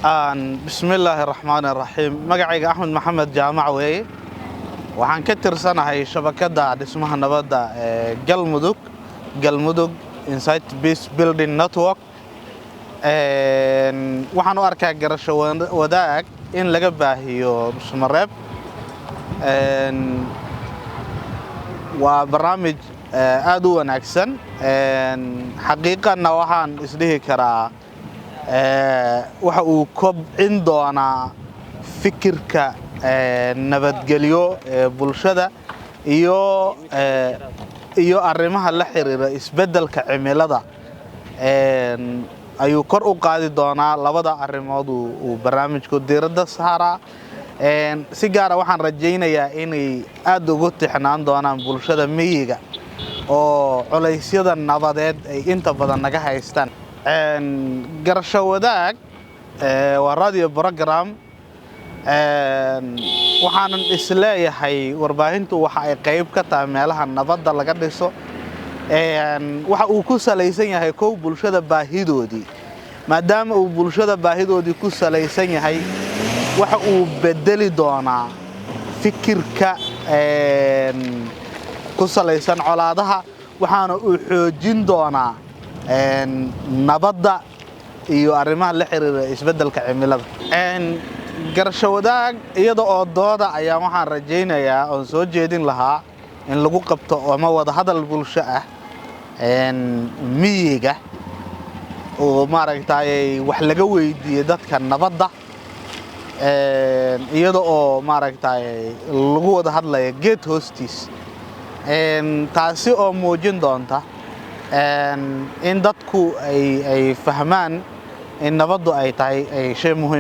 Bismillaahi raxmaani raxiim. Magacayga Axmed Maxamed Jaamac weeye. Waxaan ka tirsanahay shabakadda dhismaha nabadda ee Galmudug, Galmudug Insight Peace Building Network. Waxaan u arkaa garasho wadaag in laga baahiyo Dhuusamareeb waa barnaamij aad u wanaagsan. Xaqiiqanna waxaan isdhihi karaa waxa uu kobcin doonaa fikirka nabadgelyo ee bulshada iyo arrimaha la xiriira isbeddelka cimilada ayuu kor u qaadi doonaa. Labada arrimood uu barnaamijku diiradda saaraa, si gaara waxaan rajaynayaa inay aad ugu tixnaan doonaan bulshada miyiga oo culaysyada nabadeed ay inta badan naga haystaan. Garasho wadaag waa radio program. Waxaanan isleeyahay warbaahintu waxa ay qayb ka tahay meelaha nabadda laga dhiso. Waxa uu ku salaysan yahay kow bulshada baahidoodii. Maadaama uu bulshada baahidoodii ku salaysan yahay, waxa uu bedeli doonaa fikirka ku salaysan colaadaha, waxaana uu xoojin doonaa nabadda iyo arrimaha la xiriira isbeddelka cimilada. Garasho wadaag iyada oo dooda ayaa waxaan rajaynayaa oon soo jeedin lahaa in lagu qabto ama wada hadal bulsho ah miyiga oo maaragtay wax laga weydiiyo dadka nabadda, iyada oo maaragtay lagu wada hadlaya geed hoostiis, taasi oo muujin doonta in dadku ay fahmaan in nabaddu ay tahay ay shay muhiima.